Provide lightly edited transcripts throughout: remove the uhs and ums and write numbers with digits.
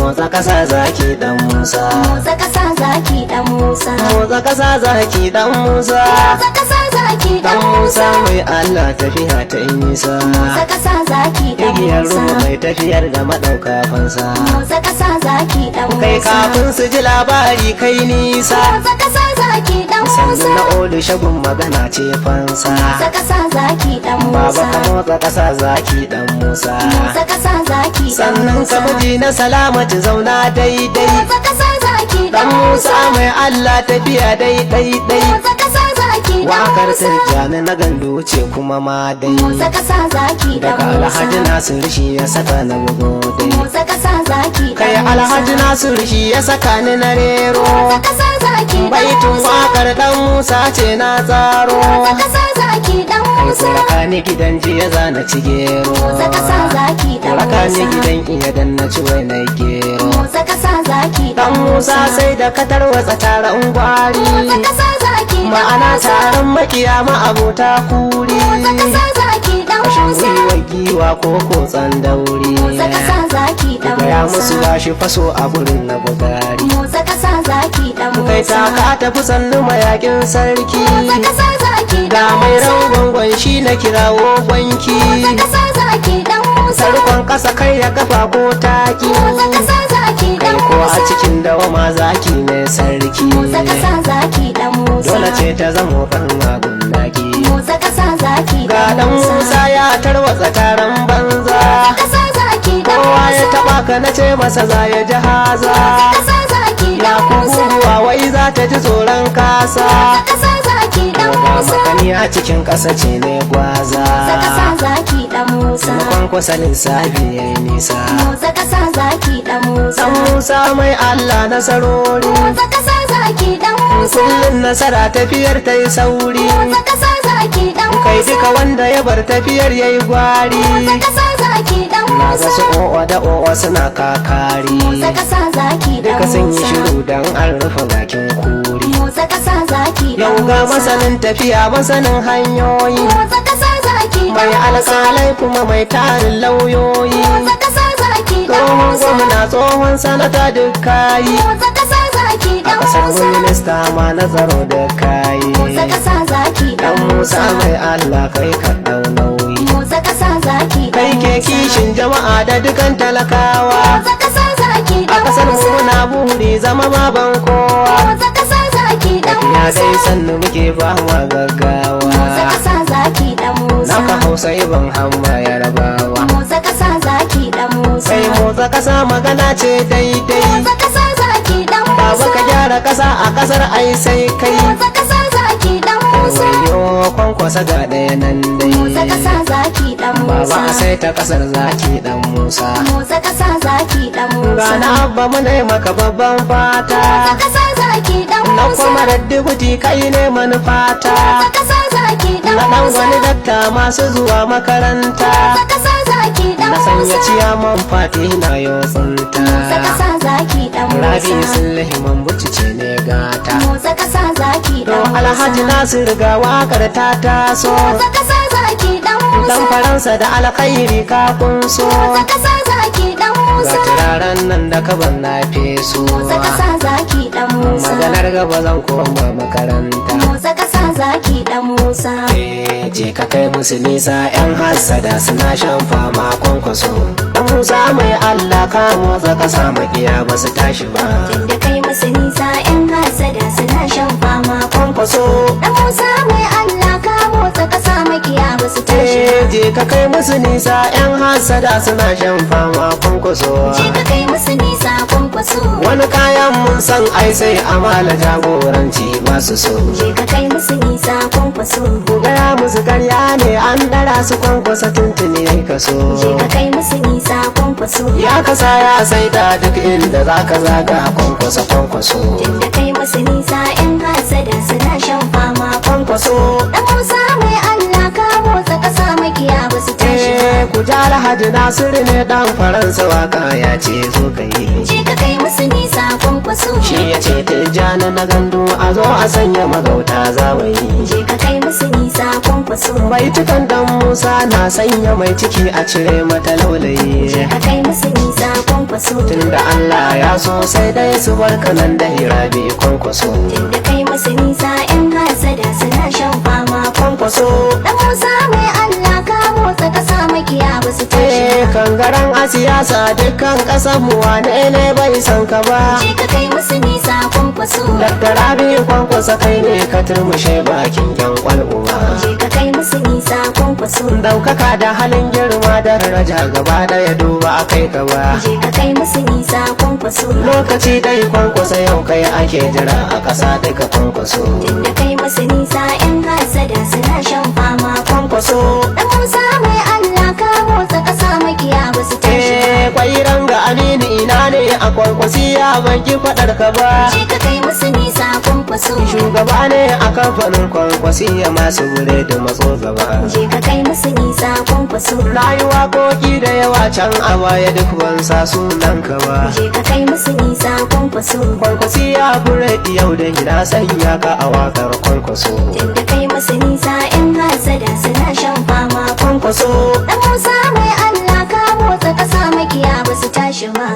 Motsa kasa zaki dan Musa. Motsa kasa zaki dan Musa. Motsa kasa zaki dan Musa. Motsa kasa zaki Dan dan Musa Musa. mai Allah tafiya ta yi nisa. Motsa kasa zaki dan Igiyar Musa. ruwa mai tafiyar da madauka fansa. Motsa kasa zaki dan Kai Musa. kafin su ji labari kai nisa. Motsa kasa zaki dan Sannu Musa. na olu shagun magana ce fansa. Motsa kasa zaki dan Baba Musa. ka motsa kasa zaki dan Musa. Motsa kasa zaki dan Sannan Musa. ka miji na salamatu zauna daidai. Motsa kasa zaki Dan dan Musa Musa. mai Allah tafiya daidai dai. Motsa kasa zaki dan Wakar Musa. Tijjani na gandu ce kuma ma dai. Motsa kasa zaki dan Daga Musa. Alhaji Nasiru shi ya saka na bugo dai. Motsa kasa zaki Kai dan Musa. Alhaji Nasiru shi ya saka ni na rero. Motsa kasa zaki dan Baitun Musa. wakar dan Musa ce na tsaro. Motsa kasa zaki dan Kai Musa. kuraka ni gidan jiya za na ci gero. Motsa kasa zaki dan Kuraka ni Musa. gidan iya dan na ci wai na gero. Motsa kasa zaki Dan Musa sai da ka tarwatsa taron gwari. Motsa kasa zaki dan Ma'ana Musa. taron makiya ma'abota kuri. Motsa kasa zaki dan Kashin Musa. gwiwa giwa ko kotsan dauri. Motsa kasa zaki dan Gaya musu Musa. gashi faso a gurin na bugari. Motsa kasa zaki dan Kai Musa. taka tafi sannu mayakin sarki. Motsa kasa zaki Ga dan mai Musa. rangon shi na kirawo gwanki. Motsa kasa zaki dan Musa. Sarkon ƙasa kai ya kafa ko taki. Motsa kasa zaki Kai dan ko a Musa. cikin dawama zaki ne sarki. Motsa kasa zaki dan Musa. Dole ce ta zamo kan agun naki. Motsa kasa zaki Ga dan dan Musa. Musa ya tarwatsa taron banza. Kasa zaki dan Kowa ya Musa. taba ka na ce masa za ya ji haza. Kasa zaki Ya dan Musa. kuguwa wai za ta ji tsoron kasa. Kasa zaki dan Ga Musa. makani a cikin ƙasa ce ne gwaza. Motsa kasa zaki dan Musa. Taimakon kusa lissafi ya yi nisa. Motsa kasa zaki dan Musa. Dan Musa mai Allah nasarori. Motsa kasa zaki dan Musa. Kullum nasara tafiyar ta yi sauri. Motsa kasa zaki dan Kai Musa. duka wanda ya bar tafiyar ya yi gwari. Motsa kasa zaki dan Na ga Musa. su o'o da o'o suna kakari. Motsa kasa zaki dan Duka sun yi Musa. shiru don an rufe bakin kuri. Motsa kasa zaki dan Yau ga Musa. masanin tafiya masanin hanyoyi. Motsa kasa zaki Mai dan Musa. alƙalai kuma mai tarin lauyoyi. Motsa kasa zaki dan Tsohon Musa. gwamna tsohon sanata duk kayi. Motsa kasa zaki A dan ƙasar Musa. minista ma na tsaro da kayi. Motsa kasa zaki Dan dan Musa Musa. mai Allah kai ka ɗau nauyi. Motsa kasa zaki Kai dan ke Musa. kishin jama'a da dukan talakawa. Motsa kasa zaki A dan ƙasar mu Musa. muna buri zama baban kowa. Motsa kasa zaki dan Ya Musa. dai sannu muke ba ma gaggawa. Motsa kasa zaki dan Musa. Naka Hausa ibn hamma yarabawa. Motsa kasa zaki dan Musa. Kai motsa ƙasa magana ce daidai. Motsa kasa zaki dan Baba Musa. ka gyara ƙasa a ƙasar ai sai kai. Motsa kasa zaki dan Musa. Wayo kwankwasa ga ɗaya nan Motsa dai. kasa zaki dan Musa. Baba a sai ta ƙasar zaki dan Musa. Motsa kasa zaki dan Musa. Gana abba muna yi maka babban fata. Motsa kasa zaki dan Na Musa. kuma dubuti kai ne manufata. Motsa kasa zaki dan Na ɗan Musa. wani dakta masu zuwa makaranta. Motsa kasa zaki dan Na sanya Musa. ciyaman fati na yo tsinta. Motsa kasa zaki dan Rabi Musa. Sulaiman Buci ce ne gata. Motsa kasa zaki To dan Musa. Alhaji Nasir ga wakar ta taso. Motsa kasa zaki dan Musa. Dan Faransa da alkhairi ka kunso. Motsa kasa zaki dan Ga Musa. turaren nan da kaban na feso. Motsa kasa zaki dan Musa. Maganar gaba zan koma makaranta. Motsa kasa zaki dan Musa. Eh, je ka kai musu nisa yan hassada suna shan fama kwankwaso. Dan Musa mai Allah ka motsa kasa makiya ba su tashi ba. Tunda kai musu nisa yan hasada suna shan fama Kwankwaso. Dan Musa mai Allah ka motsa kasa makiya ba su tashi ba. Eh, je ka kai musu nisa yan hassada suna shan fama kwankwaso. Je ka kai musu nisa kwankwaso. Wani kayan mun san ai sai amala jagoranci ba su so. Je ka kai musu nisa kwankwaso. Ku gaya musu karya ne an dara su kwankwasa tuntuni yayi kaso. Je ka kai musu nisa kwankwaso. Ya kasa ya saita duk inda za ka zaga kwankwasa kwankwaso. Tunda kai musu nisa yan hasada suna shan fama Kwankwaso. Dan Musa mai Allah ka motsa kasa makiya ba su tashi ba. Eh, ku ja Alhaji Nasiru ne dan Faransa waka ya ce zo ka yi. Je ka kai musu nisa kwankwaso. kwankwaso. Shi ya ce Tijjani na gandu a zo a sanya magauta zawayi. Je ka kai musu nisa kwankwaso. Baitukan dan Musa na sanya mai ciki a cire mata laulayi. Je ka kai musu nisa kwankwaso. Tunda Allah ya so sai dai su barka nan da hirabi kwankwaso. Tunda kai musu nisa 'yan hasada suna shan fama Kwankwaso. Dan Musa mai Allah ka motsa ƙasa makiya ba su tashi Eh, ba. kangaren a siyasa dukkan ƙasar mu wane ne bai san ka ba. Je ka kai musu nisa kwankwaso. Dr. Rabi Kwankwasa kai ne ka turmushe bakin yan kwal'uba. Je ka kai musu nisa kwankwaso. Daukaka da halin girma daraja gaba daya duba a kai ka ba. Je ka kai musu nisa kwankwaso. Lokaci dai Kwankwasa yau kai ake jira a ƙasa duka kwankwaso. Tunda kai musu nisa 'yan hasada suna shan fama Kwankwaso. Dan Musa mai Allah ka motsa ƙasa makiya ba su tashi ba. Eh, kwairan ga Aminu ina ne a kwankwasiya ban ki faɗar ka ba. Je ka kai musu nisa kwankwaso. Shugaba ne a kamfanin kwankwasiya masu bure da matso gaba. Je ka kai musu nisa kwankwaso. Na yi waƙoƙi da yawa can a baya duk ban sa sunan ka ba. Je ka kai musu nisa kwankwaso. Kwankwasiya buredi yau da gida sanya ka a waƙar kwankwaso. Tunda kai musu nisa 'yan hasada suna shan fama Kwankwaso. Dan Musa mai Allah ka motsa ƙasa makiya ba su tashi ba.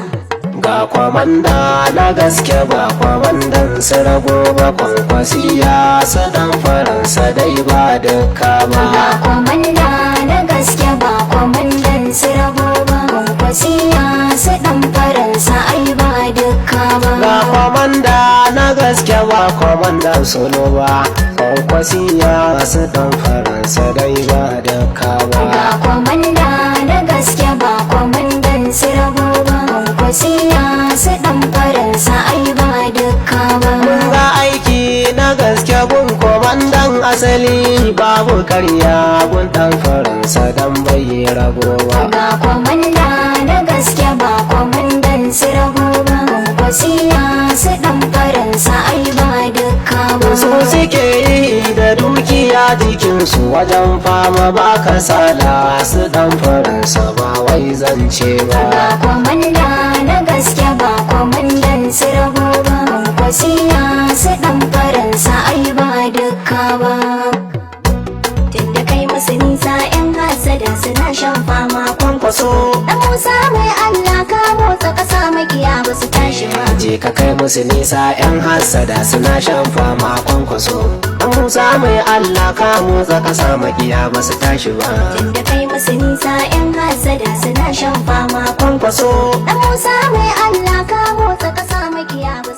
Ga kwamanda na gaske ba kwamandan su rago ba kwankwasiya su dan Faransa dai ba duka Ba ba. kwamanda na gaske ba kwamandan su rabo ba. Kwankwasiya su ɗan Faransa ai ba duka Ga ba. kwamanda na gaske ba kwamandan solo ba kwankwasiya su dan Faransa dai ba duka Ga ba. kwamanda na gaske ba kwamandan su rabo ba. Kwankwasiya su ɗan Faransa ai ba duka ba. Mun ga aiki na gaske gun kwamandan asali babu karya gun dan Faransa dan bai rago ba. Ga kwamanda na gaske ba kwamandan su rabo ba. Kwankwasiya su ɗan Faransa ai ba duka ba. Su suke yi da dukiya jikinsu wajen fama ba kasala su dan Faransa ba wai zance Ga ba. kwamanda na gaske ba kwamandan su rabo ba. Kwankwasiya su ɗan Faransa ai ba duka ba. Tunda kai musu nisa 'yan hasada suna shan fama Kwankwaso. Dan Musa mai Allah ka motsa ƙasa makiya ba su tashi ba. Je ka kai musu nisa 'yan hassada suna shan fama kwankwaso. Dan Musa mai Allah ka motsa kasa makiya ba su tashi ba. Tunda kai musu nisa 'yan hasada suna shan fama Kwankwaso. Dan Musa mai Allah ka motsa ƙasa makiya ba